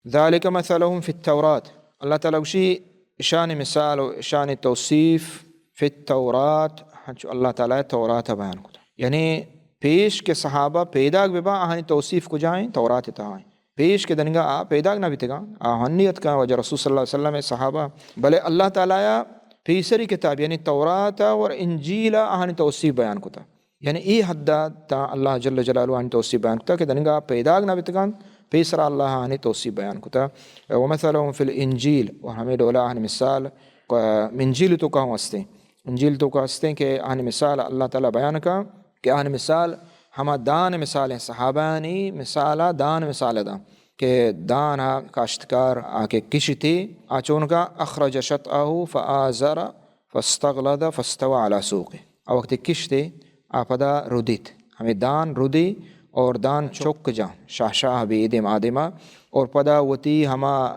ذلك مثلهم في التوراة، اللہ تعالی گوشی، اشانی مثال و اشانی توصیف فی التوراة، ہنچو اللہ تعالی تورات بیان کتا۔ یعنی پیش کہ صحابہ پیداک ببا، آہانی توصیف کجائیں؟ تورات تہائیں۔ پیش کہ دنگا آ پیداک نہ بیتگاں، آ ہنی اتکاں واجہ رسول صلی اللہ علیہ وسلم صحابہ، بلے اللہ تعالی پیسری کتاب یعنی تورات اور انجیل آہانی توصیف بیان کتا۔ یعنی اے حد تا اللہ جل جلالہ آہانی توصیف بیان کتا کہ دنگا پیداک نہ بیتگاں، پیسرا اللہ آہانی توصیف بیان کتا۔ ومثلهم في الانجيل، و ہمیں ڈولا آہانی مثال، آ، انجیل توکا ہوں ہستیں۔ انجیل توکا ہستیں کہ آہانی مثال اللہ تعالی بیان کا کہ آہانی مثال ہما دان مثال ہیں، صحابانی مثالا دان مثال دا کہ دان آ کاشتکار آ کہ کشتی، آ چونکا اخرج شطأه فآزر فاستغلظ فاستوى على سوقه۔ آ وقتی کشتی، آ پدا ردیت، ہمیں دان ردی اور دان چک جاں، شاہ شاہ بی دیما دیما، اور پدا وتی ہما، آ،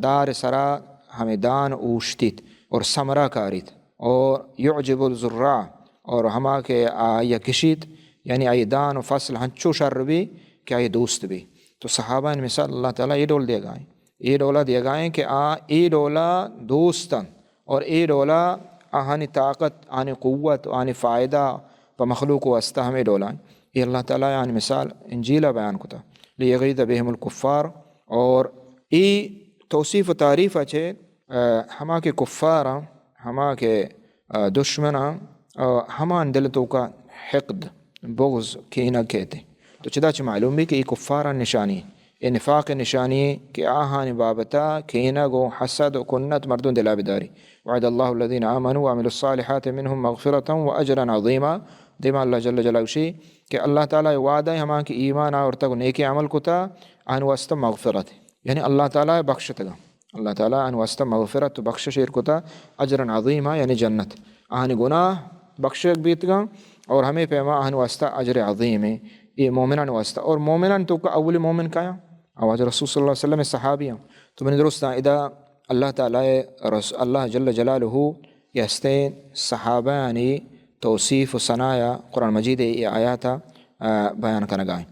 دار سرا ہمیں دان اوشتیت اور ثمرہ کاریت۔ اور یعجب الزراع، اور ہما کہ آئی کشیت، یعنی آئی دان و فصل ہنچو شر بی کہ آئی دوست بی۔ تو صحابہ مثال اللہ تعالی اے ڈول دیگائیں، اے ڈولا دیگائیں کہ آ اے ڈولا دوستن اور اے ڈولا آہانی طاقت، آہانی قوت، آہانی فائدہ پہ مخلوق واسطہ ہمیں ڈولائیں۔ اے اللہ تعالی آہانی مثال انجیلا بیان کتا، لیغیظ بهم الکفار۔ اور اے توصیف و تعریف اچے، آ، ہما کہ کفاراں، ہما کہ، آ، دشمناں، آ، ہمان دل توکا حقد، بغض، کینگ کیتے۔ تو چدا چہ معلوم بی کہ اے کفاراں نشانی، اے نفاق نشانی کہ آہانی بابتا کینگ و حسد و کنت مردم دلا بداری۔ وعد الله الذين آمنوا وعملوا الصالحات منهم مغفرة وأجرا عظيما۔ دیما اللہ جل جلالہ گوشی کہ اللہ تعالی وعدہ ہما کہ ایمان آورتگ و نیکی عمل کتا، آہانی واسطہ مغفرت، یعنی اللہ تعالی بخشتگا۔ اللہ تعالی آہانی واسطہ مغفرت و بخشش ایر کتا، اجرا عظیما، یعنی جنت۔ آہانی گناہ بخشگ بیتگاں اور ہمیں پیما آہانی واسطہ اجر عظیم ہے، یہ مومنان واسطہ۔ اور مومنان توکا اولی مومن کایاں؟ آ واجہ رسول صلی اللہ علیہ وسلم صحابیاں۔ تو منی درستاں ادا اللہ تعالی رس-، اللہ جل جلالہ کہ ہستیں صحابانی توصیف و ثنایا قرآن مجید ای آیاتا، آ، بیان کنگائیں۔